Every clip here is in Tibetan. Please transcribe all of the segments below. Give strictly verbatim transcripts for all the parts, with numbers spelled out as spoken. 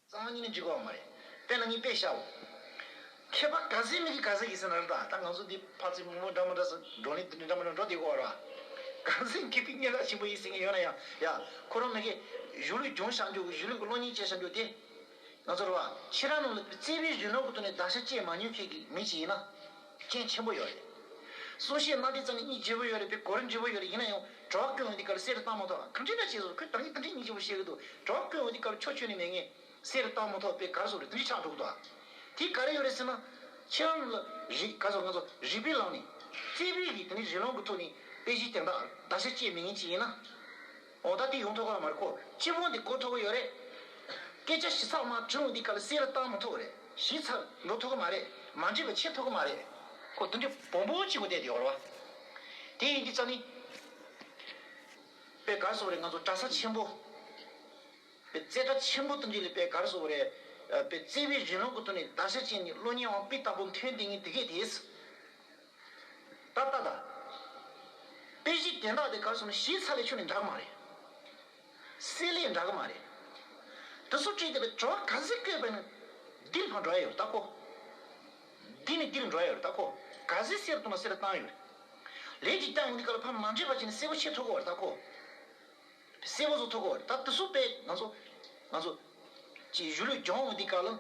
གཙང་མ་ཉིད་ནས་འཇིག་གོ་བ་མ་རེད། དཔེར་ན་ངས་དཔེ་བཤའོ། མཁས་པ་ག་ཚད་མི་གི་ག་ཚད་ཀྱི་ཟེར་ན་རེད། ད་ད་ང་ཚོ་འདི་ཕར་ཚུར་མི་མོ་འདྲ་མི་འདྲ་ཟེར་བགྲོ་གླེང་འདི་འདྲ་མི་འདྲ་འགྲོ་བསྡད་གོ་བ་རེད་བ། ག་ཚད་མཁས་པའི་སྙན་གྲགས་ཆེན་པོ་ཡིན་ཟེར་མཁན་ཡོད་ན་ཡང་ཡ། ཁོ་རང་མ་གི་གཞུང་ལུགས་སྦྱོང་བྱ་རྒྱུ་གི་གཞུང་ལུགས་ཀྱི་སློབ་གཉེར་བྱེད་བྱ་རྒྱུ་དེ། ང་ཚོ་རེད་བ། ཁྱེད་རང་ནང་ལ་བརྩེ་བའི་གཞུང་ལུགས་ཀྱི་ཐོག་ནས་བརྡར་ཤ་བཅད་མ་མྱོང་མཁན་གྱི་མི་ཅིག་ཡིན་ན། རྐྱེན་ཆེན་པོ་ཡོད་རེད། གསུང་བཤད་གནང་དུས་ཙམ་ནས་སྙིང་རྗེ་པོ་ཡོད་རེད་པས། གོ་རིམ་འགྲིག་པོ་ཡོད་རེད། ཡིན་ན་ཡང་དྲི་བ་བཀོད་འོང་དུས་སྐབས་ལ་གསལ་རུ་བཏང་མ་ཐུབ་པ་གང་འདྲ་འདྲ་བྱས་སོང་། ཁོས་ད་ངས་ད་འདྲ་སྙིང་རྗེ་པོ་བཤད་གི་འདུག་དྲི་བ་བཀོད་འོང་དུས་སྐབས་ལ་ཕྱོགས་ཆོས་ནས་མེད་ངེས་གསལ་རུ་བཏང་མ་ཐུབ་པས་ག་རེ་བཟོ་རེད། དེ་འདྲ་ཆགས་འགྲོ་གི་འདུག་དེ་ག་རེ་ཡོད་རེད་ཟེར་ན། ཁྱེད་རང་ལ་རིག་ག་ཚོད་ང་ཚོ་རིག་པའི་ལམ་ནས་བརྩེ་བའི་གི་དེ་ནི་རིགས་ལམ་གི་ཐོག་ནས་དཔེ་གཞི་དོན་དག་བརྡར་ཤ་བཅད་མེད་ངེས་ཅིག་ཡིན་ན། འོ་ད་དེ་ཡོང་ཐུབ་ཀྱི་མ་རེད། ཁོ་སྤྱི་དཔོན་དེ་གོ་ཐུབ་ཀྱི་ཡོད་རེད། སྐད་ཆ་ཞིབ་ཚགས་མ་དྲི་འོང་དུས་སྐབས་ལ་གསལ་རུ་བཏང་མ་ཐུབ་ཀྱི་རེད། ཞིབ་ཚགས་འགྲོ་ཐུབ་ཀྱི་མ་རེད། མ་འགྲིག་པ་བྱེད་ཐུབ་ཀྱི་མ་རེད། ཁོ་དེ་འདྲའི་སྦོམ་པོ་གཅིག་གོ་བསྡད་དེ་ཡོད་རེད་བ། དེ་ཡིན་དུས་ཙང་ནི། དཔེ་ག་རེ་ཟེར་དགོས་རེད། ང་ཚོ་གྲྭ་ས་ཆེན་པོ། དཔེ་རྩེ་གྲྭ་ཆེན་པོ་དེ་འདྲ་ལ་དཔེ་ག་རེ་ཟེར་དགོས་རེད། དཔེ་བརྩེ་བའི་རིགས་ལམ་གྱི་ཐོག་ནས་བརྡར་ཤ་བཅད་ནས་སློབ་གཉེར་དབང་སྤུས་དག་པོ་ཐོན་བསྡད་མཁན་དེ་གས་དེས། ད་ལྟ་ད། དཔེ་གཞི་དོན་དག་དེ་ག་རེ་ཟེར་ན་ཞིབ་ཚགས་ལས་ཁྱོན་ནས་འདྲ་གི་མ་རེད། གསལ་ལས་འདྲ་གི་མ་རེད། དེ་ཚོ་བྲིས་ཏེ་དཔེ་དྲི་བ་ག་ཚོད་བཀོད་པ་ཡིན་ན་འདིར་མར་འགྲོ་ཡ་ཡོད་རེད་ད་ཁོ། འདི་ནས་འདིར་འགྲོ་ཡ་ཡོད་རེད་ད་ཁོ། ག་ཚོད་གསལ་རུ་གཏོང་ན་གསལ་རུ་བཏང་ཡོད་རེད། ལས་ཀྱི་སྟེང་འོང་དུས་སྐབས་ལ་ཕར་མ་འདྲེས་པ་བྱས་ནས་གསལ་པོ་བྱེད་ཐུབ་ཀྱི་ཡོད་རེད་ད་ཁོ། གསལ་པོ་བཟོ་ཐུབ་ཀྱི་ཡོད་རེད། ད་དེ་ཚོ་དཔེ་ང་ཚོ་ང་ཚོ་ཅིག་གཞུང་ལུགས་སྦྱོང་འོང་དུས་སྐབས་ལ་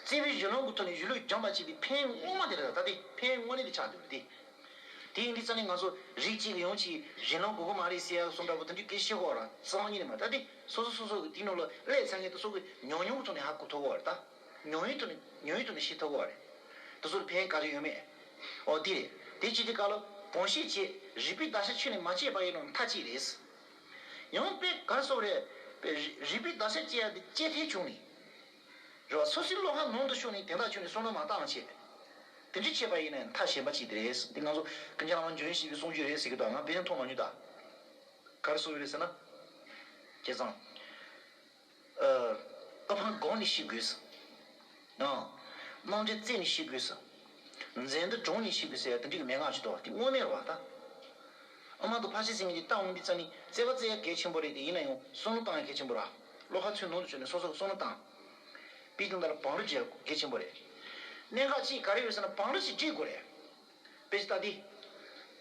བརྩེ་བའི་གཞུང་ལུགས་ཀྱི་ཐོག་ནས་གཞུང་ལུགས་སྦྱོང་བ་བྱེད་པའི་ཕན་དངོས་མ་དེ་རེད། ད་དེ་ཕན་དངོས་གནས་དེ་ཆགས་འདུག་རེད་དེ། དེ་ཡིན་དུས་ཙང་ནས་ང་ཚོ་རིགས་གཅིག་ལ་ཡོང་ཅིག་གཞན་ལམ་དགོས་ཀྱི་མ་རེད་ཟེར་ཡ་གསུང་འདྲ་པོ་དེ་འདྲའི་སྐད་ཆ་བཤད་ཀྱི་ཡོད་རེད། རྩ་བ་ཉིད་ནས་མ་རེད། ད་དེ་སོ་སོ་སོ་སོ་གི་དེའི་ནང་ལ་སླེབས་ཚར་མཁན་དེ་ཚོ་གི་ཉུང་ཉུང་གི་ཐོག་ནས་ཧ་གོ་ཐུབ་ཀྱི་ཡོད་རེད། ད་ཉུང་ཉུང་ཐོག་ནས་ཉུང་ཉུང་ཐོག་ནས་ཤེས་ཐུབ་ཀྱི་ཡོད་རེད། དེ་ཚོར་ཕན་ག་རེ་ཡོད་མེད། ཨོ་དེ་རེད། དེ་བྱེད་དུས་སྐབས་ལ་བང་ཤེད་བྱེད། རིགས་པའི་བརྡར་ཤ་ཁྱོན་ནས་མ་བཅད་པ་ཡིན་ནོ་མཐའ་གཅིག་རེད། ཡང་དཔེ་ག་རེ་ཟེར་དགོས་རེད། དཔེ་རིགས་པའི་བརྡར་ཤ་བཅད་ཡ་དེ་བཅད་ཐལ་བྱུང་ནས། རེད་བ། སོ་སོའི་བློ་ཁ་ནང་དུ་ཤོར་ནས་དོན་དག་ཁྱོན་ནས་བསམ་བློ་མ་བཏང་བྱས། དེ་འདྲ་བྱས་པ་ཡིན་ན་མཐའ་གཞན་པ་ཅིག་དེ་རེད། དེ་ང་ཚོ་ཀུན་མཁྱེན་བླ་མ་འཇམ་དབྱངས་བཞད་པའི་གསུང་རྒྱུན་རེད་ཟེར་གྱི་འདུག་ང་དཔེ་ཆ་མཐོང་མ་མྱོང་ད། ག་རེ་གསུངས་ཡོད་རེད་ཟེར་ན། བྱས་ཙང་། ཨ། ཨ་ཕ་དགོངས་ནས་ཤེས་དགོས་སོ། ཨ། རྣམ་འགྲེལ་རྩད་ནས་ཤེས་དགོས་སོ། མཛད་འདི་དྲུང་ནས་ཤེས་དགོས་ཟེར་ཡ་དེ་འདྲ་གི་མན་ངག་ཅིག་འདུག་བ། དེ་དངོས་གནས་རེད་བ་ད། ཨ་མ་དང་ཕ་ཤི་ཟེར་མཁན་གྱི་ལྟ་འོང་དུས་ཙམ་ནས་རྩོད་པ་རྩོད་ཡ་གལ་ཆེན་པོ་རེད་དེ། ཡིན་ན་ཡང་བསམ་བློ་བཏང་ཡ་གལ་ཆེན་པོ་རེད། བློ་ཁ་ཚོའི་ནང་དུ་བྱོན་ནས་སོ་སོ་གི་བསམ་བློ་བཏང་། དཔེ་དེ་འདྲ་ལ་བང་རིམ་བརྒྱབ་ཡ་གལ་ཆེན་པོ་རེད། གནད་འགག་ཅིག་ག་རེ་ཡོད་ཟེར་ན་བང་རིམ་ཞིག་བསྒྲིག་དགོས་རེད། དཔེ་ཆ་ལྟ་དུས།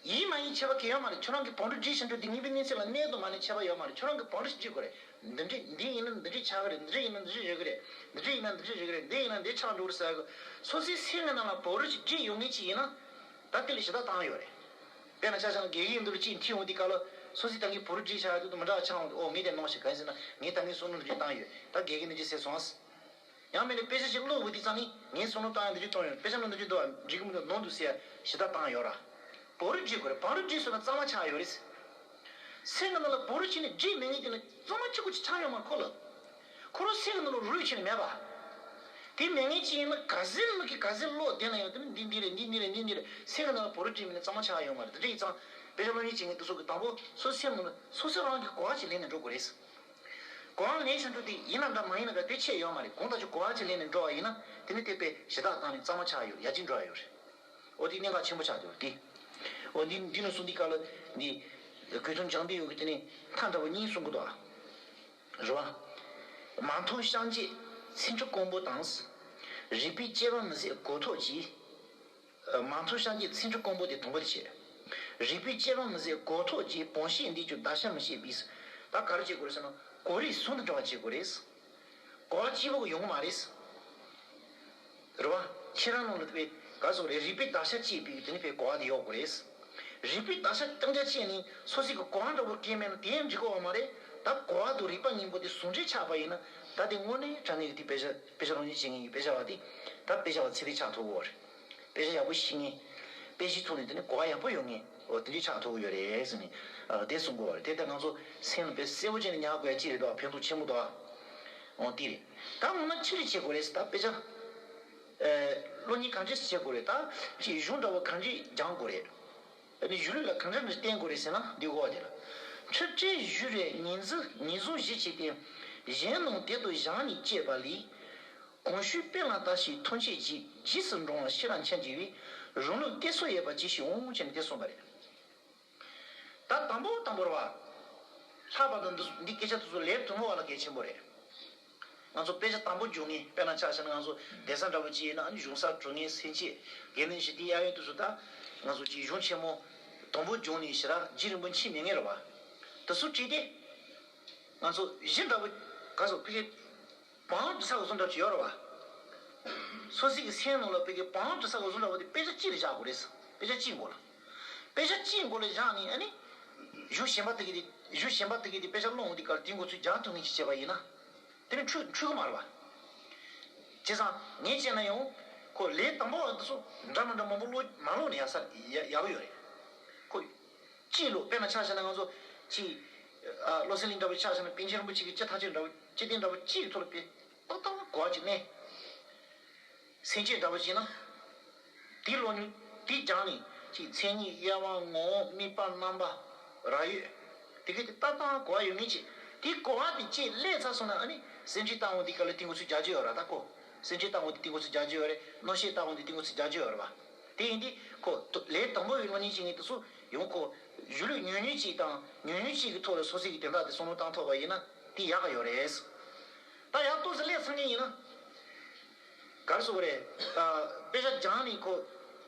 ཡིན་མ་ཡིན་ཁྱད་པར་གང་ཡང་མ་རེད། ཁྱོད་རང་གིས་བང་རིམ་བསྒྲིགས་བཞག་འགྲོ་དུས་ངེས་པའི་གནས་ཚུལ་ལ་གནས་དང་མ་གནས་ཁྱད་པར་ཡོད་མ་རེད། ཁྱོད་རང་གིས་བང་རིམ་ཞིག་བསྒྲིགས་དགོས་རེད། འདི་འདྲས་འདི་ཡིན་ན་འདི་འདྲས་ཆགས་ཀྱི་རེད། འདི་འདྲས་ཡིན་ན་འདི་འདྲས་རེད་ཀྱི་རེད། འདི་འདྲས་ཡིན་ན་འདི་འདྲས་རེད་ཀྱི་རེད། འདི་ཡིན་ན་འདི་ཆགས་འགྲོ་གི་རེད་ཟེར་གི། སོ་སོའི་སེམས་ཀྱི་ནང་ལ་བང་རིམ་ཞིག་བསྒྲིགས་ཡོད་མཁན་ཅིག་ཡིན་ན། ད་དེ་ལ་ཞེ་དྲག་བཏང་ཡོད་རེད། དཔེར་ན་ཆ་བཞག་ན་དགེ་རྒན་འདི་ལ་གཅིག་འཁྲིད་འོང་དུས་སྐབས་ལ་སོ་སོའི་ད་གིན་བང་རིམ་བསྒྲིགས་བཞག་ཡོད་དུས་མི་འདྲ་བ་ཆགས་འོང་དུས། ཨོ་ངས་དེ་གནང་ཞིག་ག་ཡིན་ཟེར་ན་ངས་ད་གིན་བསམ་བློ་འདི་འདྲས་བཏང་ཡོད། ད་དགེ་རྒན་འདི་འདྲས་ཟེར་སོང་ཨ། ཡང་མིན་ན་དཔེ་ཆ་ཞིག་ཀློག་འོང་དུས་ཙམ་ནས་ངས་བསམ་བློ་བཏང་ཡ་འདི་ཅིག་བཏང་ཡོད། དཔེ་ཆ་ནང་འདི་ཅིག་འདུག་བ། འགྲིག་གི་མི་འདུག་ནོར་འདུག་ཟེར་ཡ་ཞེ་དྲག་བཏང་ཡོད་ར། བང་རིམ་བསྒྲིགས་དགོས་རེད། བང་རིམ་བསྒྲིགས་སོང་ན་གཙང་མ་ཆགས་ཡོད་རེད། སེམས་ཀྱི་ནང་ལ་བང་རིམ་བྱས་ནས་བསྒྲིགས་མེད་མཁན་དེ་ནི་གཙང་མ་གཅིག་པུ་ཅིག་ཆགས་ཡོད་མ་རེད་ཁོ་ལ། ཁོ་རང་སེམས་ཀྱི་ནང་ལ་རུས་བྱས་ནས་མེད་པ། དེ་མེད་མཁན་ཅིག་ཡིན་ན་ག་ཚོད་མི་གི་ག་ཚོད་ཀློག་བསྡད་ན་ཡང་དེ་ནི་འདི་འདི་རེད། འདི་འདི་རེད། འདི་འདི་རེད། སེམས་ཀྱི་ནང་ལ་བང་རིམ་བསྒྲིགས་མེད་ན་གཙང་མ་ཆགས་ཡོད་མ་རེད། དེ་འདྲ་ཡིན་ཙང་དཔེ་ཆ་སློབ་གཉེར་བྱེད་མཁན་དེ་ཚོ་གི་དང་པོ་སོ་སེམས་ནང་ལ་སོ་སོ་རང་གི་གོ་བ་ཅིག་ལེན་ནས་འགྲོ་དགོས་རེད། གོ་བ་ལེན་བཞག་འགྲོ་དུས་ཡིན་ན་འདྲ་མ་ཡིན་ན་འདྲ་དེ་ཆད་ཡོད་མ་རེད། གང་ལྟར་ཀྱི་གོ་བ་ཅིག་ལེན་ནས་འགྲོ་བ་ཡིན་ན་དེ་ནི་དེ་དཔེ་ཞེ་དྲག་བཏང་ནས་གཙང་མ་ཆགས་ཡོད། ཡར་རྒྱས་འགྲོ་ཡ་ཡོད་རེད། འོ་དེ་གནད་འགག་ཆེན་པོ་ཆགས་འདུག་དེ། འོ་འདི་འདི་ནས་གསུངས་དུས་སྐབས་ལ་འདི་གོས་ཐུང་ལྗང་པའི་འོག་གི་དེ་ནས་མཐའ་འདྲ་བོ་གཉིས་གསུང་གི་འདུག་ཨ། རེད་བ། མ་མཐོང་ཤངས་ཀྱི་ཚིག་འབྲུ་དཀོན་པོ་དང་། རིགས་པའི་དཔྱད་པ་མི་ཟད་གོ་ཐོབ་ཀྱིས། མ་མཐོང་ཤངས་ཀྱི་ཚིག་འབྲུ་དཀོན་པོ་དེ་དང་པོ་དེ་བྱས། རིགས་པའི་དཔྱད་པ་མི་ཟད་གོ་ཐོབ་ཀྱིས། བང་ཤེད་འདི་ཀྱང་བརྡར་ཤ་མི་བྱེད་པས། ད་ག་རེ་བྱེད་དགོས་རེད་ཟེར་ན་གོ་རིག་ཟུང་དུ་འབྲེལ་བ་བྱེད་དགོས་རེད། གོ་བ་གཅིག་པོ་གིས་ཡོང་གི་མ་རེད། རེད་བ། ཁྱེད་རང་ནང་ལ་དཔེ་ག་ཟེར་རེད། རིགས་པའི་བརྡར་ཤ་བཅད་པའི་དེ་ནི་དཔེ་གོ་བ་དེ་ཡོད་དགོས་རེད། རིགས་པའི་བརྡར་ཤ་རྐྱང་རྐྱང་བཅད་ནས་སོ་སོའི་གི་གོ་བ་འདྲ་བོ་སྐྱེས་མེད་ན་དེ་ཡང་འགྲིག་གི་ཡོད་མ་རེད། ད་གོ་བ་དང་རིག་པ་གཉིས་པོ་དེ་ཟུང་འབྲེལ་ཆགས་པ་ཡིན་ན་ད་དེ་དངོས་གནས་དྲང་གནས་ཀྱི་དེ་དཔེ་ཆ་དཔེ་ཆ་སློབ་གཉེར་བྱེད་མཁན་གྱི་དཔེ་ཆ་བ་དེ་ད་དཔེ་ཆ་བ་ཚད་ལྡན་ཆགས་ཐུབ་ཀྱི་ཡོད་རེད། དཔེ་ཆ་ཡག་པོ་ཤེས་མཁན། དཔེ་གཞིའི་ཐོག་ནས་དེ་ནི་གོ་བ་ཡག་པོ་ཡོད་མཁན། འོ་དེ་འདྲ་ཆགས་ཐུབ་ཀྱི་ཡོད་རེད་ཟེར་ནས། ཨ། དེ་གསུང་གི་ཡོད་རེད། དེ་ལྟར་ང་ཚོ་སེམས་ལ་དཔེ་གསལ་པོ་བྱས་ནས་ཉར་དགོས་ཡ་ཅིག་རེད་དོ། ཕན་ཐོགས་ཆེན་པོ་འདུག་ཨ། འོ་དེ་རེད། ད་འོ་ན་ཅི་རེད་བྱེད་དགོས་རེད་ཟེར། ད་དཔེ་ཆ། ཨེ། སློབ་གཉེར་གང་འདྲ་བྱེད་དགོས་རེད། ད་ཅིག་གཞུང་འདྲ་བོ་གང་འདྲ་སྦྱང་དགོས་རེད། ཨ་ནི་གཞུང་ལུགས་ལ་གང་འདྲ་འདྲ་བསྟེན་དགོས་རེད་ཟེར་ན་འདི་གོ་བ་དེ་ལ། འཁྲུལ་བྲལ་གཞུང་རེ་ཉིད་འཛིན་ཉིད་བཟུང་གཞི་བྱས་ཏེ། གཞན་རྣམས་དེ་དང་གཞན་ནི་བཅས་པ་ལས། གོང་ཞུས་དཔེ་ལ་ལྟ་ཞིང་ཐུགས་རྗེ་གྱིས། རྗེས་སུ་འབྲང་བ་ཤེས་རབ་མཁྱེན་གྱིས་པའི། རང་ལུགས་གཏད་སོ་ཡོད་པར་གྱིས་ཤིག་འོང་ཅེས་ནས་དེ་གསུངས་པ་རེད། ད་དང་པོ་དང་པོ་རེད་བ། ལྷག་པར་དུ་འདི་འདི་སྐད་ཆ་དེ་ཚོ་ལས་དུ་མ་བ་ལ་གལ་ཆེན་པོ་རེད། ང་ཚོ་དཔེ་ཆ་དང་པོ་སྦྱོང་མཁན། དཔེར་ན་ཆ་བཞག་ན་ང་ཚོ་གདན་ས་འདྲ་པོ་ཅིག་ཡིན་ན། ཨ་ནི་གཞུང་ས་གྲོལ་མཁན་སེམས་བསྐྱེད་དགེ་འདུན་ཞིག་དེ་གཡས་གཡོན་དུ་སུ་ད་ང་ཚོ་ཅིག་གཞུང་ཆེན་མོ་དང་པོ་སྦྱོང་ནས་ཞེ་དྲག་རྒྱུན་རིང་པོ་འཆི་མེད་མཁན་རེད་བ། དེ་ཚོ་བྲིས་ཏེ། ང་ཚོ་གཞི་འདྲ་པོ་ག་ཚོད་ཕ་གི་བང་དུ་ས་གོ་སོང་འདྲ་ཅིག་ཡོད་རེད་བ། སོ་སོའི་གི་སེམས་ནང་ལ་ཕ་གི་བང་དུ་ས་གོ་སོང་འདྲ་པོ་དེ་དཔེ་ཆ་གཅིག་ལ་བཞག་དགོས་རེད། དཔེ་ཆ་གཅིག་མགོ་ལ། དཔེ་ཆ་གཅིག་མགོ་ལ་བཞག་ནས། ཨ་ནི་གཞུང་གཞན་པ་དེ་གི་དེ་གཞུང་གཞན་པ་དེ་གི་དེ་དཔེ་ཆ་ཀློག་འོང་དུས་སྐབས་དེ་མགོ་ཚུལ་རྒྱག་ཐུབ་མཁན་ཞིག་བྱས་པ་ཡིན་ན། དེ་ནི་འཁྲུལ་འཁྲུལ་གི་མ་རེད་བ། བྱས་ཙང་ངས་བྱས་ན་ཡང་ཁོ་ལས་དང་པོ་བ་འདི་ཚོ་འདྲ་མི་འདྲ་མང་པོ་ཀློག་མ་ཀློག་ནས་ཡག་ས་ཡག་ཡག་གི་ཡོད་རེད། ཁོ་གཅིག་ཀློག་དཔེར་ན་ཆ་བཞག་ན་ང་ཚོ་གཅིག་ཨ་བློ་གསལ་གླིང་འདྲ་པོ་ཆ་བཞག་ན། པཎ་ཆེན་རིན་པོ་ཆེ་གི་སྤྱི་ཐག་ཆོད་འདྲ་པོ། སྤྱི་དོན་འདྲ་པོ་གཅིག་གི་ཐོག་ལ་དཔེ་ཏག་ཏག་གོ་བ་གཅིག་གནས། སེམས་བསྐྱེད་འདྲ་པོ་བྱས་ན། དེའི་ཀློག་མྱོང་དེ་སྦྱངས་ནས་ཅིག་མཚན་ཉིད་དབྱེ་བ་ངོ་བོ་དམིགས་པ་རྣམ་པ་རག་ཡོད། དེ་གས་དེ་ཏག་ཏག་གོ་བ་ཡོད་མཁན་ཅིག་དེ་གོ་བ་དེ་ཅིག་སླེབས་ཚར་སོང་ན། ཨ་ནི་སེམས་ཁྲིད་ལྟ་འོང་དུས་སྐབས་ལ་དེ་མགོ་ཚུགས་རྒྱག་རྒྱུ་ཡོད་རེད་ད་ཁོ། སེམས་ཁྲིད་ལྟ་འོང་དུས་དེ་མགོ་ཚུགས་རྒྱག་རྒྱུ་ཡོད་རེད། རྣམ་བཤད་ལྟ་འོང་དུས་དེ་མགོ་ཚུགས་རྒྱག་རྒྱུ་ཡོད་རེད་བ། དེ་ཡིན་དུས་ཁོ་ལས་དང་པོ་ཡི་ཀློག་མཁན་བྱེད་མཁན་དེ་ཚོ་ཡང་ཁོ་གཞུང་ལུགས་ཉུང་ཉུང་ཅིག་དང་ཉུང་ཉུང་ཅིག་གི་ཐོག་ལ་སོ་སོའི་གི་དོན་དག་དེ་བསམ་བློ་བཏང་ཐུབ་པ་ཡིན་ན་དེ་ཡག་ག་ཡོད་རེད། ད་ཡག་ཏོག་ཙམ་སླེབས་ཚར་མཁན་ཡིན་ན། ག་རེ་ཟེར་དགོས་རེད། ཨ། དཔེ་ཆ་སྦྱངས་ནས་ཁོ་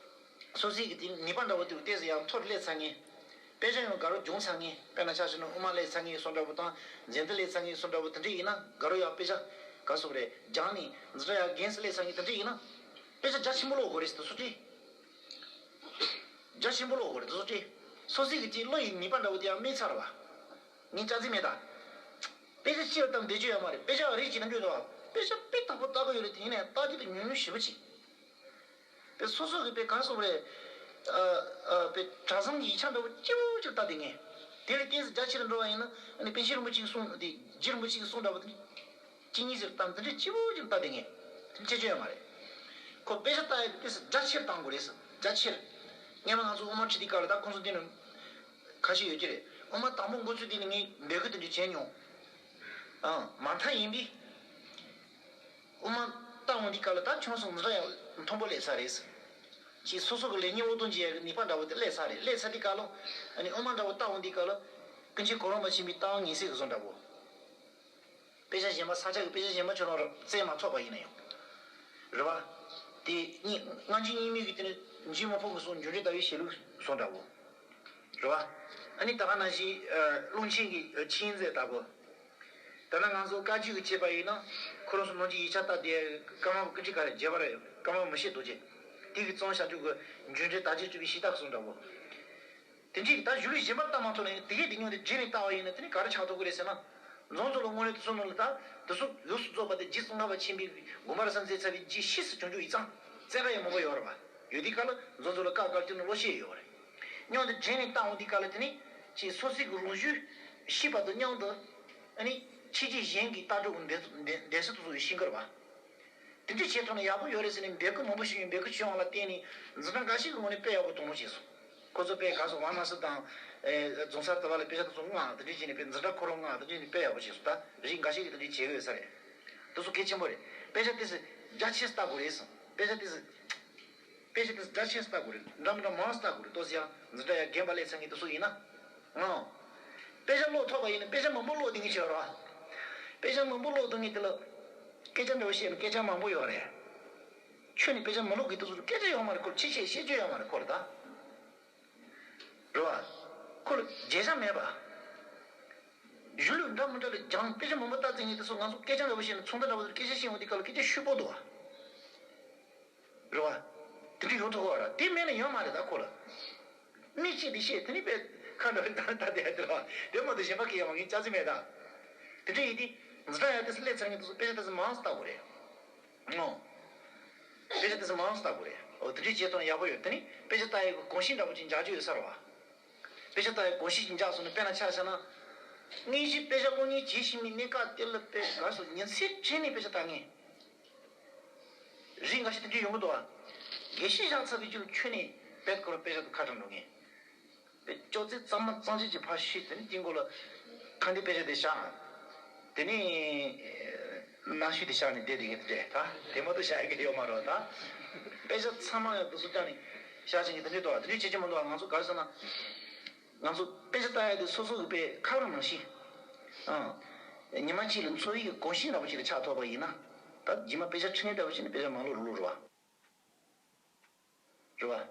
སོ་སོའི་གི་དེ་ནུས་པ་འདྲ་བོ་དེ་ཏོག་ཙམ་ཡང་མཐོ་རུ་སླེབས་ཚར་མཁན། དཔེ་ཆ་ཡང་དགའ་རབ་སྦྱོང་ཚར་མཁན། དཔེར་ན་ཆ་བཞག་ན་དབུ་མ་སླེབས་ཚར་མཁན་སོགས་འདྲ་བོ་དང་། མཛད་འཕྲིན་སླེབས་ཚར་མཁན་སོགས་འདྲ་བོ་དེ་འདྲ་ཡིན་ན། དགའ་རབ་ཡང་དཔེ་ཆ་ག་རེ་ཟེར་དགོས་རེད། སྦྱངས་ནས་འཛིན་གྲྭ་ཡར་རྒན་སུ་སླེབས་ཚར་མཁན་དེ་འདྲ་ཡིན་ན། དཔེ་ཆ་རྒྱ་ཆེན་པོ་ཀློག་དགོས་རེད་ཟེར་དུས་སུ་ཏོག་ཙམ། རྒྱ་ཆེན་པོ་ཀློག་དགོས་རེད་དུས་སུ་ཏོག་ཙམ། སོ་སོའི་གི་ཅིག་བློ་ཡི་ནུས་པ་འདྲ་བོ་དེ་ཡང་མེད་ཚར་བ། ངས་སྐྱག་རྫུན་མེད་ད། དཔེ་ཆ་ཕྱིར་བཏང་བསྡད་རྒྱུ་ཡོད་མ་རེད། དཔེ་ཆ་རིགས་གཅིག་ནམ་རྒྱུན་དུ་བ། དཔེ་ཆ་དཔེ་དག་པོ་ལྟ་གི་ཡོད་རེད་དེ། ཡིན་ནའི་ལྟ་རྒྱུ་དེ་ཉུང་ཉུང་ཞེ་པོ་ཅིག་དཔེ་སོ་སོ་གི་དཔེ་ག་རེ་ཟེར་དགོས་རེད། ཨ། ཨ། དཔེ་གྲྭ་ཚང་གི་ཡིག་ཆ་འདྲ་བོ་སྐྱིད་པོ་ཅིག་ལྟ་བསྡད་མཁན། དེ་ལས་ཏོག་ཙམ་རྒྱ་ཆེར་འགྲོ་བ་ཡིན་ན། ཨ་ནི་པཎ་ཆེན་རིན་པོ་ཆེའི་གསུང་དེ། རྗེ་རིན་པོ་ཆེའི་གསུང་འདྲ་བོ་དེ། གཅིག་གཉིས་ཟེར་དང་དེ་འདྲ་སྐྱིད་པོ་ཅིག་ལྟ་བསྡད་མཁན། དེ་འདྲ་ཅི་ཅི་ཡོད་མ་རེད། ཁོ་དཔེ་ཆ་ལྟ་ཡ་དེ་ཏོག་ཙམ་རྒྱ་ཆེར་བཏང་དགོས་རེད་ཟེར། རྒྱ་ཆེར། སྔོན་མ་ང་ཚོ་དབུ་མ་ཁྲིད་དུས་སྐབས་ལ། ད་ཁོང་ཚོ་འདི་ནང་ཁ་ཤས་ཡོད་ཀྱི་རེད། དབུ་མ་དང་པོ་འགོ་ཚུགས་དུས་ནས་ངས་འབོད་སྐུལ་དེ་འདྲ་བྱས་མྱོང་། ཨང་། མ་མཐའ་ཡིན་པས། དབུ་མ་ལྟ་འོང་དུས་སྐབས་ལ་ད་ཁྱོད་ཚོ་འཛིན་གྲྭ་ཡང་མཐོན་པོ་སླེབས་ཚར་རེད། ཅིག་སོ་སོ་གི་ལེགས་ཉེས་བློ་སྟོབས་འབྱེད་ཡག་གི་ནུས་པ་འདྲ་བོ་དེ་སླེབས་ཚར་རེད། སླེབས་ཚར་དུས་སྐབས་ལ། ཨ་ནི་དབུ་མ་འདྲ་བོ་ལྟ་འོང་དུས་སྐབས་ལ། ཀུན་མཁྱེན་གོ་རམས་པ་ཆེན་པོའི་ལྟ་བ་ངེས་གསལ་གི་བཟོ་འདྲ་བོ། དཔེ་ཆ་གཞན་པ་ས་ཆ་གི་དཔེ་ཆ་གཞན་པ་ཁྱོད་རང་ར་བཙལ་མ་ཐུབ་པ་ཡིན་ན་ཡང་། རེད་བ། དེ་གཉིས་སྔ་འགྱུར་རྙིང་མའི་གི་དེ་ནི་འཇུ་མི་ཕོད་གི་སོང་། འགྱུར་འགྲོས་ལྟ་བའི་བཤད་ལུགས་སོང་འདྲ་བོ། རེད་བ། ཨ་ནི་ད་ག་ནང་བཞིན་ཀློང་ཆེན་གྱི་ཆོས་མཛད་ལྟ་བུ། ད་ནི་ང་ཚོ་བཀའ་བརྒྱུད་ཀྱི་བྱས་པ་ཡིན་ན། ཁོ་རང་ཚོ་ནང་གི་ཡིག་ཆ་ལྟ་དེ། ཀརྨ་པ་ཀུན་མཁྱེན་ག་རེ། རྒྱས་པར་ཀརྨ་པ་མི་ཤེས་རྡོ་རྗེ། དེ་གི་རྩོམ་བྱ་རྒྱུ་གི་འགྱུར་འགྲོས་དར་རྒྱས་བཅུ་པའི་བཤད་སྟངས་སོང་འདྲ་བོ། དེ་འདྲའི་ད་གཞུང་ལུགས་གཞན་པ་ལྟ་མ་ཐུབ་ན་ཡང་དེ་གས་དེ་མཉམ་དུ་སྦྱར་ནས་ལྟ་བ་ཡིན་ན། དེ་ནི་ག་རེ་ཆགས་ཐུབ་ཀྱི་རེད་ཟེར་ན། བཟང་ཚོ་ལ་དངོས་གནས་དུ་སོང་ནོ་ལ་ད་དུ་སུ་ཡུགས་སུ་རྫོགས་པ་དེ་རྗེ་ཙོང་ཁ་པ་ཆེན་པོའི་དགོངས་པ་རབ་གསལ་མཛད་ཚར་བའི་རྗེས་ཤེས་སུ་བྱུང་རྒྱུ་ཡིན་ཙང་། བཙལ་ག་ཡང་མང་པོ་ཡོད་རེད་བ། ཡོད་དུས་སྐབས་ལ་བཟང་ཚོ་ལ་བཀའ་བཀའ་བསྟན་ནི་བློ་ཤེས་ཡོད་རེད། མཉམ་དུ་སྦྱར་ནས་ལྟ་འོང་དུས་སྐབས་ལ་དེ་ནི་ཅིག་སོ་སོའི་གི་རང་རྒྱུད་ཤེས་པ་དང་མཉམ་དུ། ཨ་ནི་ཕྱི་རྒྱུད་གཞན་གྱི་ལྟ་གྲུབ་ཀྱི་འདས་འདས་འདས་སྲིད་དུ་སོང་བའི་ཤེས་དགོས་རེད་བ། དེ་འདྲ་བྱས་ཐུབ་ན་ཡག་པོ་ཡོད་རེད་ཟེར་ནས་འབོད་སྐུལ་མང་པོ་ཞུས་ཡིན། འབོད་སྐུལ་ཞུ་ཡོང་བ་ལ་བརྟེན་ནས་འཛིན་གྲྭ་འགའ་ཞིག་གི་ངོས་ནས་དཔེ་ཡག་པོ་མཐོང་རོགས་བྱས་སོང་། ཁོ་ཚོ་དཔེ་ག་སོ་ཝཱ་ར་ཎ་སི་དང་། ཨེ། རྫོང་སར་དུ་བ་ལ་དཔེ་ཆ་དེ་ཚོ་མངགས། དེ་འདྲ་བྱས་ནས་དཔེ་འཛིན་གྲྭ་ཁོ་རང་མངགས། དེ་འདྲ་བྱས་ནས་དཔེ་ཡག་པོ་བྱས་སོང་། ད་རིགས་འགའ་ཞིག་གིས་དེ་འདྲ་བྱེད་ཀྱི་ཡོད་ས་རེད། དེ་ཚོ་གལ་ཆེན་པོ་རེད། དཔེ་ཆ་དེ་ཚོ་རྒྱ་ཆེ་ལྟ་དགོས་རེད་སོང་། དཔེ་ཆ་དེ་ཚོ། དཔེ་ཆ་དེ་ཚོ་རྒྱ་ཆེ་ལྟ་དགོས་རེད། འདྲ་མི་འདྲ་མང་ལྟ་དགོས་རེད། ཏོག་ཙམ་ཡང་འཛིན་གྲྭ་ཡར་རྒན་པ་སླེབས་ཚར་མཁན་དེ་ཚོ་ཡིན་ན། ཨང་། དཔེ་ཆ་ཀློག་ཐུབ་པ་ཡིན་ན་དཔེ་ཆ་མང་པོ་ཀློག་བསྡད་མཁན་ཞིག་ཡོད་རེད་བ། དཔེ་ཆ་མང་པོ་ཀློག་བསྡད་མཁན་དེ་ལ་སྐད་ཆ་འདྲ་བོ་བཤད་ན་སྐད་ཆ་མང་པོ་ཡོད་རེད། ཁྱོད་ནི་དཔེ་ཆ་མི་ཀློག་གི་དུས་ཚོད་སྐད་ཆ་ཡོད་མ་རེད། ཁོ་ལ་ཕྱི་བཤད་བཤད་རྒྱུ་ཡོད་མ་རེད་ཁོ་ལ་ད། རེད་བ། ཁོ་ལ་བརྗེད་བྱ་མེད་པ། གཞུང་ལུགས་འདྲ་མི་འདྲ་ལ་སྦྱངས། དཔེ་ཆ་མང་པོ་ལྟ་བསྡད་མཁན་དེ་ཚོ་ང་ཚོ་སྐད་ཆ་འདྲ་བོ་བཤད་ན། ཚོགས་འདུ་འདྲ་བོ་ལ་སྐད་ཆ་བཤད་འོང་དུས་སྐབས་ལ་སྐད་ཆ་ཤོད་པོ་འདུག་བ། རེད་བ། དེ་འདྲ་ཡོང་ཐུབ་གོ་བ་ར། དེ་མེད་ན་ཡོང་མ་རེད་ད་ཁོ་ལ། མི་གཅིག་དེ་བཤད། དེ་ནི་དཔེ་ཁ་འདྲ་བའི་ད་ད་དེ་ཡ་དེ་ར་བ། དེ་མ་གཏོགས་གཞན་པ་གི་ཡ་མ་ངས་སྐྱག་རྫུན་མེད་ད། དེ་འདྲ་ཡིན་དུས་འཛིན་གྲྭ་ཡ་དེ་སླེབས་ཚར་མཁན་དེ་ཚོ་དཔེ་ཆ་དེ་ཚོ་མང་ཙམ་ལྟ་དགོས་རེད། ཨོ། དཔེ་ཆ་དེ་ཚོ་མང་ཙམ་ལྟ་དགོས་རེད། ཨོ། དེ་འདྲ་བྱས་ཐུབ་ན་ཡག་པོ་ཡོད། དེ་ནི་དཔེ་ཆ་ལྟ་ཡ་གི་གོམས་གཤིས་འདྲ་པོ་ཅིག་འཇགས་རྒྱུ་ཡོད་ས་རེད་བ། དཔེ་ཆ་ལྟ་ཡ་གོམས་གཤིས་ཅིག་འཇགས་སོང་ན། དཔེར་ན་ཆ་བཞག་ན། དངོས་གཞི་དཔེ་ཆ་ཀློག་མཁན་བྱེད་བཞིན་པའི་གནས་སྐབས་དེ་ལ་དཔེ་ག་སོ་ཉིན་མཚན་དྲན་ནས་དཔེ་ཆ་ལྟ་མཁན། རིགས་འགའ་ཞིག་དེ་འདྲ་ཡོང་གི་འདུག་བ། དགེ་བཤེས་བཞག་ཚར་བའི་རྒྱུ་ལ་ཁྱོན་ནས་དཔེ་ཁོ་རང་དཔེ་ཆ་དང་ཁ་བྲལ་འགྲོ་མཁན། དཔེ་ཅོག་ཙེ་གཙང་མ་གཙང་ཆེ་ཅིག་ཕར་བཤུས། དེ་ནས་དཀྱིལ་འཁོར་ལ་ཁ་འདོན་དཔེ་ཆ་དེ་བཞག་དེ་ནས་རྣམ་ཤེས་དེ་བཞག་ནས་བསྡད་དེ་གི་དེ་འདྲ་ད། དེ་མ་གཏོགས་བཞག་ཡ་གི་ཡོད་མ་རེད་ད། དཔེ་ཆ་ཚང་མ་ཡང་དུ་སུ་བཀྱག་ནས་བཞག་བྱས་ཀྱི་དེ་འདྲ་འདུག་བ། དེ་འདྲ་བྱེད་ཀྱི་མི་འདུག་བ། ང་ཚོ་ག་རེ་ཟེར་ན། ང་ཚོ་དཔེ་ཆ་ལྟ་ཡ་དེ་སོ་སོ་གི་དཔེ་ཁ་རང་ནང་བཞིན། ཨང་། ཉི་མ་གཅིག་ལ་འཚོ་བའི་གོ་ཤེས་འདྲ་པོ་ཅིག་ལ་ཆགས་ཐུབ་པ་ཡིན་ན། ད་རྗེས་མ་དཔེ་ཆ་འཁྲིད་མཁན་འདྲ་པོ་ཅིག་ནི་དཔེ་ཆ་མང་ལོ་རུ་ལུགས་རེད་བ། རེད་བ།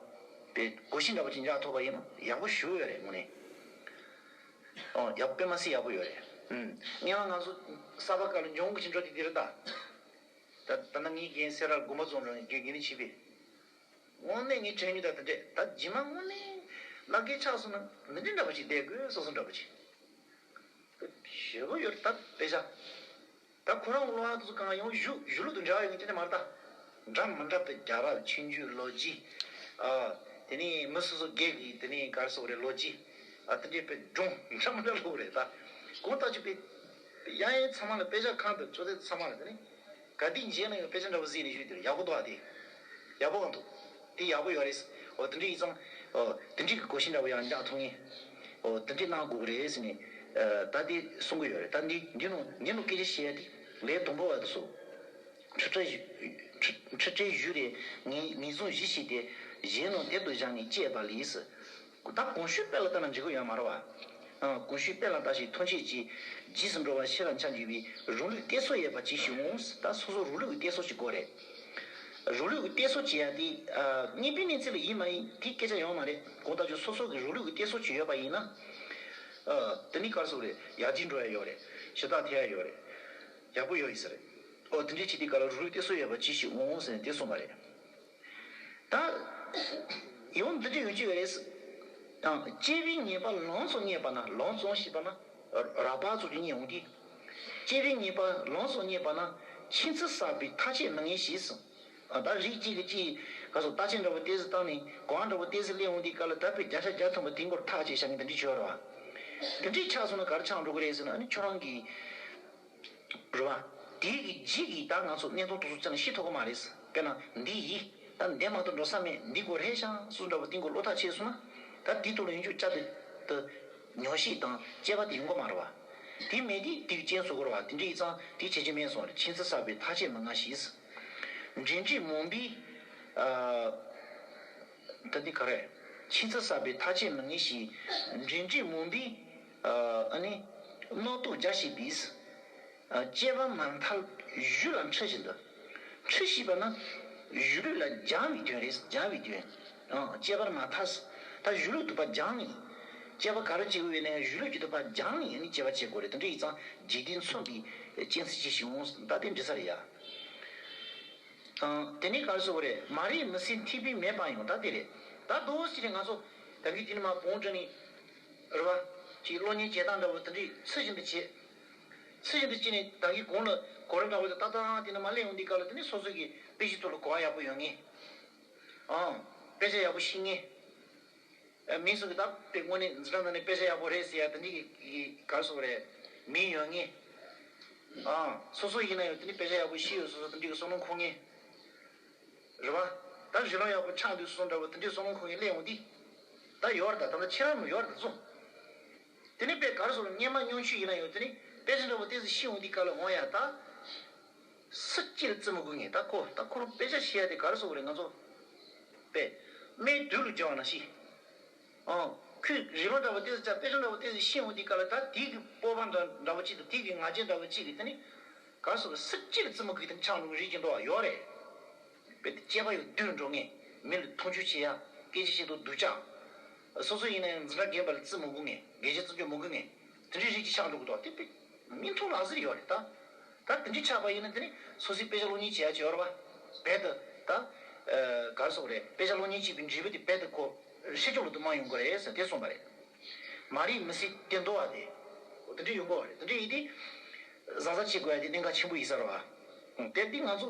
དཔེ་གོ་ཤེས་འདྲ་པོ་ཅིག་འཇགས་ཐུབ་པ་ཡིན་ན་ཡག་པོ་ཞེ་པོ་ཡོད་རེད་དངོས་གནས། ཨོ་ཡག་དཔེ་མ་སྲིད་ཡག་པོ་ཡོད་རེད། ཨུམ། སྔོན་མ་ང་ཚོ་གསར་པ་སྐབས་ལ་འཇོན་གི་ཅིག་འགྲོ་དེ་དེ་རེད་ད། ད་ད་ནང་ངའི་རྒན་སེ་ར་དགོན་པ་རྫོང་རང་གི་དགེ་རྒན་ནི་བྱས་པས། དངོས་གནས་ངའི་དྲན་རྒྱུ་ད་དེ་འདྲས་ད་རྗེས་མ་དངོས་གནས་བླ་རྒན་ཆགས་སོང་ན་འདི་འདྲས་འདྲ་པོ་ཅིག་བསྡད་དགོས་སོ་སོ་འདྲ་པོ་ཅིག་ཞེ་པོ་ཡོད་རེད་ད་དཔེ་ཆ། ད་ཁོ་རང་གི་སློབ་མ་དེ་ཚོ་གང་ཡོང་གཞུག་གཞུག་ལུགས་དང་འབྲེལ་བ་ཡོད་མཁན་དེ་འདྲ་མ་རེད་ད། འདྲ་མི་འདྲ་བའི་རྒྱལ་རབས་ཆོས་འབྱུང་ལོ་རྒྱུས། ཨ། དེ་ནས་མི་སོ་སོ་སྒེར་གྱི་དེ་ནས་ག་རེ་ཟེར་དགོས་རེད་ལོ་རྒྱུས། ཨ་དེ་འདྲའི་དཔེ་སྒྲུང་འདྲ་མི་འདྲ་ལོ་རེད་ད། གང་ལྟར་ཅིག་དཔེ། ཡང་ཡང་ཚང་མ་ལ་དཔེ་ཆ་ཁང་དུ་ཅོག་ཙེ་ཚང་མ་ལ་དེ་ནས། ག་དུས་མཇལ་ན་ཡང་དཔེ་ཆ་འདྲ་པོ་གཟིགས་ནས་བཞུགས་དེར་ཡག་པོ་འདུག་ཨ་དེ། ཡག་པོ་གང་འདུག་དེ་ཡག་པོ་ཡོད་རེད། འོ་དེ་འདྲ་ཡིན་ཙང་། འོ་དེ་འདྲའི་གི་གོ་ཤེས་འདྲ་པོ་ཡང་འཇགས་ཐུབ་ངེས། འོ་དེ་འདྲའི་གནང་དགོས་ཀྱི་རེད་ཟེར་ནས། ད་དེ་གསུང་གི་ཡོད་རེད། ད་འདི་འདི་ནང་འདི་ནང་སྐད་ཆ་བཤད་ཡ་དེ་ལས་དང་པོ་བ་དེ་སོ། ཁྲི་ཁྲི་ཁྲི་ཁྲི་ཁྲི་བཞུགས་རེད། ངས་ངེས་བཟུང་བཞི་བྱས་ཏེ་གཞན་རྣམས་དེབ་ཏུ་བཞག་ནས་བཅད་པ་ལས་སུ། ད་གོང་ཞུས་དཔེ་ལ་ལྟ་ན་འགྲིག་གི་ཡོད་མ་རེད་བ། ཨ། གོང་ཞུས་དཔེ་ལ་ལྟ་ཞིང་ཐམས་ཅད་ཀྱིས་རྗེས་སུ་འགྲོ་བ་ཤེས་རབ་འཆང་གྱུར་པའི་རང་ལུགས་གཏད་སོ་ཡོད་པ་ཅིག་ཞིག་འོང་། ད་སོ་སོ་རང་ལུགས་ཀྱི་གཏད་སོ་ཅིག་དགོས་རེད། རང་ལུགས་ཀྱི་གཏད་སོ་ཅིག་ཡ་དེ། ཨ། གཉིས་པའི་གནས་ཚུལ་ལ་ཡིན་མ་ཡིན་དེ་སྐད་ཆ་ཡོང་མ་རེད། གང་ལྟར་ཀྱང་སོ་སོ་གི་རང་ལུགས་ཀྱི་གཏད་སོ་ཅིག་ཡོད་པ་ཡིན་ན། ཨ། དེ་ནི་ག་རེ་ཟེར་དགོས་རེད། ཡར་རྒྱས་འགྲོ་ཡ་ཡོད་རེད། ཞུ་དག་ཐེབས་ཡ་ཡོད་རེད། ཡག་པོ་ཡོད་ཡིན་ས་རེད། ཨོ་དེ་འདྲའི་ཅིག་དེ་ག་ལ་རང་ལུགས་གཏད་སོ་ཡོད་པ་ཅིག་ཞིག་འོང་ཟེར་ནས་དེ་གསུངས་པ་རེད། ད། ཡང་འདི་འདྲ་ཡོང་གི་ཡོད་རེད། ཨང་། སྐྱེ་བའི་ཉེས་པ་ལོངས་སུ་སྤྱད་པ་ན། ལོངས་སུ་ཞེས་པ་ན། རགས་པ་ཚུལ་གྱིས་རྙེད་འོང་གི། སྐྱེ་བའི་ཉེས་པ་ལོངས་སུ་སྤྱད་པ་ན། ཁྱིམ་ཚུལ་བསགས་པའི་ཐག་བཅད་མི་ངེས་ཞེས་སོ། ཨ། ད་རིགས་གཅིག་གིས་གཅིག་ག་སོ་རྟགས་ཅན་འདྲ་བོ་ཏོག་ཙམ་བཏང་ནས་གོང་འདྲ་བོ་ཏོག་ཙམ་སླེབས་འོང་དུས་སྐབས་ལ་ད་དཔེ་བརྒྱ་ཆ་བརྒྱ་ཐམ་པ་དེ་མགོར་ཐག་བཅད་བཞག་མཁན་དེ་འདྲ་བྱོས་ར་བ། དེ་འདྲའི་ཆགས་སོང་ན་ག་རེ་ཆགས་འགྲོ་གི་རེད་ཟེར་ན། ཨ་ནི་ཁྱོད་རང་གིས། རེད་བ། དེའི་གི་རྗེས་ཀྱི་ད་ང་ཚོ་གནས་སྟངས་དེ་ཚོ་ཙམ་ཤེས་ཐུབ་ཀྱི་མ་རེད། དཔེར་ན་འདི་ཡིས་ད་འདི་མ་གཏོགས་འགྲོ་ས་མེད། འདི་དགོས་རེད་ཤག་སུ་འདྲ་བོ་དེ་མགོ་བློ་ཐག་ཆོད་སོང་ན། ད་དེའི་ཐོག་ལ་ཡོང་རྒྱུ་བཅའ་དེ་དེ་ཉོག་བཤད་དང་དཔྱད་པ་དེ་ཡོང་གི་མ་རེད་བ། དེ་མེད་དུས་དེ་གི་རྐྱེན་བཟོ་དགོས་རེད་བ། དེ་འདྲ་ཡིན་ཙང་དེ་བྱེད་རྒྱུ་མེད་སོང་རེད། ཁྱིམ་ཚུལ་བསགས་པའི་ཐག་བཅད་མི་ངེས་ཞེས། འདྲེན་བྱེད་མུན་པས། ཨ། ད་འདི་ག་རེ། ཁྱིམ་ཚུལ་བསགས་པའི་ཐག་བཅད་མི་ངེས་ཞེས། འདྲེན་བྱེད་མུན་པས། ཨ་ནི། རྣག་ཐུག་རྒྱ་ཞེས་པས། ཨ། དཔྱད་པ་མ་ཐག་གཞུ་ལ་འཁྲུ་བཞིན་དུ། འཁྲུ་ཞེས་པ་ནི། གཞུ་ལུག་ལ་སྦྱང་བའི་དོན་རེད། སྦྱང་བའི་དོན། ཨ། དཔྱད་པ་མ་ཐག་ད་གཞུ་ལུག་དུ་པ་སྦྱང་ནས། དཔྱད་པ་ག་རེ་བྱེད་དགོས་ནས་གཞུ་ལུག་གི་དུ་པ་སྦྱང་ནས་ནི་དཔྱད་པ་བྱེད་དགོས་རེད། དེ་འདྲ་ཡིན་ཙང་འཇིག་རྟེན་མཚུངས་པའི་རྐྱེན་ཚུལ་ཅི་ཞིག་འོང་། ད་དེ་འདྲ་ས་རེད་ཡ། དེ་ནས་ག་རེ་ཟེར་དགོས་རེད། མ་རིག་མི་སེར་ཐེག་པའི་མེད་པ་ཡང་ད་དེ་རེད། ད་དོ་ཞིག་རེད། ང་ཚོ་ད་གིན་དེ་ནས་མ་བོང་དྲི་ནས་རེད་བ། ཅིག་གློག་བརྙན་བྱེད་སྟངས་འདྲ་བོ་དེ་འདྲའི་ཚུལ་བཞིན་དུ་བྱེད། ཚུལ་བཞིན་དུ་བྱས་ནས་ད་གིན་གོང་ལ་གོ་རིམ་འདྲ་བོ་དེ་ཏག་ཏག་དེ་ནས་མ་སླེབས་ཡོང་དུས་སྐབས་ལ་དེ་ནས་སོ་སོ་གི་དཔེ་ཆའི་ཐོག་ལ་གོ་བ་ཡག་པོ་ཡོད་ངེས། ཨང་། དཔེ་ཆ་ཡག་པོ་ཤེས་ངེས། ཨ། མི་སུ་གི་ད་དཔེ་དངོས་གནས་འཛིན་གྲྭ་ནང་ནས་དཔེ་ཆ་ཡག་པོ་རེད་ཟེར་ཡ་དེ་འདྲའི་གི་ག་རེ་ཟེར་དགོས་རེད། མིང་ཡོད་ངེས། ཨ། སོ་སོ་ཡིན་ན་ཡང་དེ་འདྲའི་དཔེ་ཆ་ཡག་པོ་ཤེས་ཡོད། སོ་སོ་དེ་འདྲའི་གི་བསམ་བློ་འཁོར་ངེས། རེད་བ། ད་གཞི་ལམ་ཡག་པོ་ཆགས་དུས་སོ་སོ་འདྲ་བོ་དེ་འདྲའི་བསམ་བློ་འཁོར་ངེས་སླེབས་འོང་དུས། ད་ཡོད་རེད། ད་ད་ལྟ་ཁྱེད་རང་ནང་ཡོད་རེད་ད་ཚོ། དེ་ནས་དཔེ་ག་རེ་ཟེར་དགོས། སྔོན་མ་སྔོན་ཆད་ཡིན་ན་ཡང་དེ་ནས་དཔེ་ཆ་འདྲ་བོ་དེ་ཚོ་ཤེས་འོང་དུས་སྐབས་ལ་འོང་ཡ་ད། སུ་གཅིག་ལ་བརྩི་མི་དགོས་ངེས། ད་ཁོ་ད་ཁོ་རང་དཔེ་ཆ་ཤེས་ཡ་དེ་ག་རེ་ཟེར་དགོས་རེད། ང་ཚོ་དཔེ་སྨད་དུག་ལ་སྦྱར་བ་ནང་བཞིན། ཨང་། ཁོས་རི་མོ་འདྲ་བོ་དེ་ཚོ་བྱ། དཔེ་ཆ་འདྲ་བོ་དེ་ཚོ་ཤེས་འོང་དུས་སྐབས་ལ་ད་དེ་གི་སྤོབས་པ་འདྲ་འདྲ་བོ་གཅིག་དང་དེ་གི་ང་རྒྱལ་འདྲ་བོ་གཅིག་གིས་དེ་ནི། ག་རེ་ཟེར་དགོས། སུ་གཅིག་ལ་བརྩི་མི་དགོས་དེ་ཆགས་འགྲོ་གི་རིགས་ཅིག་འདུག་བ། ཡོད་རེད། དཔེ་དེ་དཔྱད་པ་ཡང་སྡུག་འགྲོ་ངེས། མི་ལ་མཐོང་ཆུང་བྱེད་ཡ། སྐད་ཆ་བཤད་དུས་སྡུག་ཅག་སོ་སོ་ཡིན་ན་ཡང་འཛིན་གྲྭ་རྒན་པ་ལ་བརྩི་མི་དགོས་ངེས། དགེ་བཤེས་བརྩི་འཇོག་མི་དགོས་ངེས། དེ་འདྲའི་རིགས་ཅིག་ཆགས་འགྲོ་གི་འདུག་དེ་དཔེ་མིག་མཐོང་ལག་ཟིན་ཡོད་རེད་ད། ད་དེ་འདྲའི་ཆགས་པ་ཡིན་ན་དེ་ནི་སོ་སོའི་དཔེ་ཆ་སློབ་གཉེར་བྱེད་ཡ་ཅིག་ཡོད་རེད་བ། རྦད་དེ་ད། ཨ། ག་རེ་ཟེར་དགོས་རེད། དཔེ་ཆ་སློབ་གཉེར་བྱེད་པའི་འབྲས་བུ་དེ་རྦད་དེ་ཁོ་ཤེས་ཀྱོག་ལ་དུ་མ་ཡོང་གི་རེད་ཟེར་དེ་གསུངས་པ་རེད། མ་རིག་མི་སེར་ཐེག་པ་ཡིན་ནོ་བ་དེ། འོ་དེ་འདྲ་ཡོང་གི་ཡོད་རེད། དེ་འདྲ་ཡིན་དུས། བཟང་ས་བྱེད་དགོས་ཡ་དེ་གནད་འགག་ཆེན་པོ་ཡིན་ས་རེད་བ། དེ་དེ་ང་ཚོ་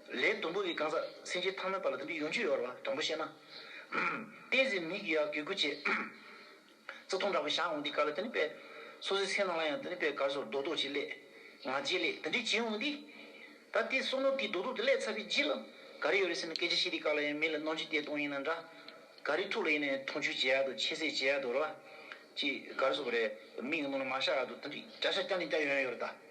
ལས་དང་པོ་གི་གང་ཟག་སེམས་ཅན་ཐ་མལ་པ་ལ་དེ་འདྲ་ཡོང་རྒྱུ་ཡོད་རེད་བ། དྲང་པོ་བཤད་ན། བསྟན་འཛིན་མི་གི་ཡ་གི་གུ་བྱེད། བརྩི་མཐོང་འདྲ་པོ་བཞག་འོང་དུས་སྐབས་ལ་དེ་ནི་དཔེ། སོ་སོའི་སེམས་ནང་ལ་ཡང་དེ་ནི་དཔེ་ག་རེ་ཟེར་དགོས། རྡོག་རྡོག་ཅིག་སླེབས། ང་རྒྱལ་སླེབས། དེ་འདྲ་བྱེད་འོང་དུས། ད་དེ་བསམ་བློ་དེ་རྡོག་རྡོག་དེ་སླེབས་ཚར་བའི་རྗེས་ལ་ག་རེ་ཡོད་རེད་ཟེར་ན། སྐད་ཆ་བཤད་དུས་སྐབས་ལ་ཡང་མི་ལ་རྣམ་འགྱུར་བསྟན་སྟངས་ཡིན་ན་འདྲ། ག་རེ་ཐུག་ལ་ཡིན་ནའི་མཐོང་ཆུང་བྱེད་ཡ་དང་ཁྱད་གསོད་བྱེད་ཡ་དང་རེད་བ། ཅིག་ག་རེ་ཟེར་དགོས་རེད། མིག་གི་ནང་ལ་མ་ཤར་ཡ་དང་དེ་འདྲའི་བརྒྱ་ཆ་བརྒྱ་ནས་བརྒྱ་ཡོང་ཡ་ཡོད་རེད་ད།